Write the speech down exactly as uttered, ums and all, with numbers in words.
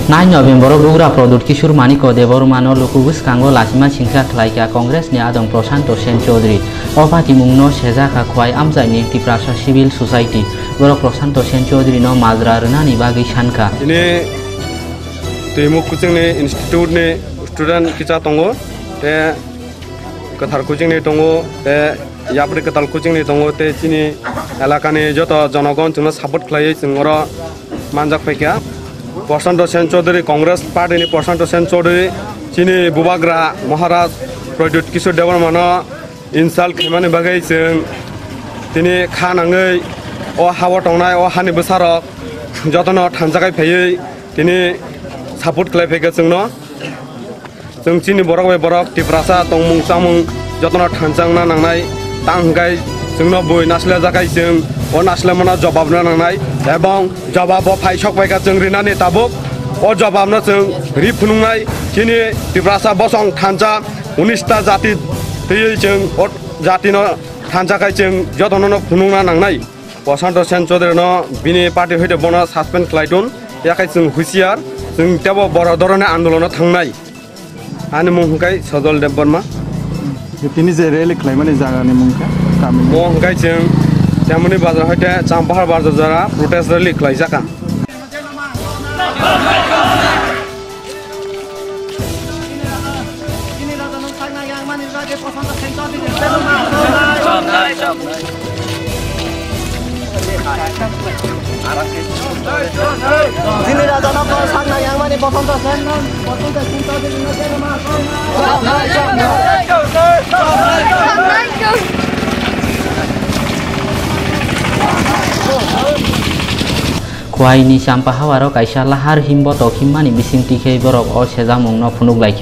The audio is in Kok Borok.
Nine November o bugra Pradyut Kishore Manikya Debbarma no luku bwskango lachima singcha khlaikha Congress ni adong Prashanto Sen Chaudhary. O patimung no sejakha Khwai amchaini Tiprasa Civil Society. Borok Prashanto Sen Chaudhary no majra rwnani bagwi sankha. Ini Twimuk Coaching ni Institute ni student kisa tongo, te Kwthar Coaching ni tongo, te Yapri Kwtal Coaching ni tongo, te chini elakani joto jonogon chwngno support khlaiwi chwng oro manjak phaikha. Prashanto Sen Chaudhary, Congress Party ni Prashanto Sen Chaudhary, chini bubagra Maharaj Pradyut Kishore Debbarma no insult khaimani bagwi chwng tini kha nangwi o ha-o tongnai o hani bwsarok jotono thanjakai phaiwi tini support khlai phaikha chwngno. Chwng chini borok bai borok Tiprasa tongmung chamung jotono thanchangna nangnai, tang hwnkhe chwngno bui naslajakhai chwng o naslamano jobab rwna nangnai, ebong jobab o phai sok phaikha chwng rinani tabuk o jobabno chwng ri phunuknai. Chini Tiprasa bosong thansa unis ta jati twiwi chwng o jatino thansa khai chwng jotono phunukna nangnai. Prashanto Sen Chaudhary no bini party hoite bono suspend khlai tun, yakhai chwng husiar, chwng tebo boro dhoroner andolono thangnai. Ani mung hwnkhe Sojol Debbarma. Tini je rally khlaimani jagani mung khe kamini? Mo hwnkhe chwng Temoni Bazar hoite Champahar Bazar jora protest rally khlaijakha. Chini raja no kok sakna yang mani Bosonto Sen no, Bosonto Sen no. Khwai ni Champahawaro kaisa lahar himbotok himmani bisingtwi khe borok o sejamung no phunuk laikha.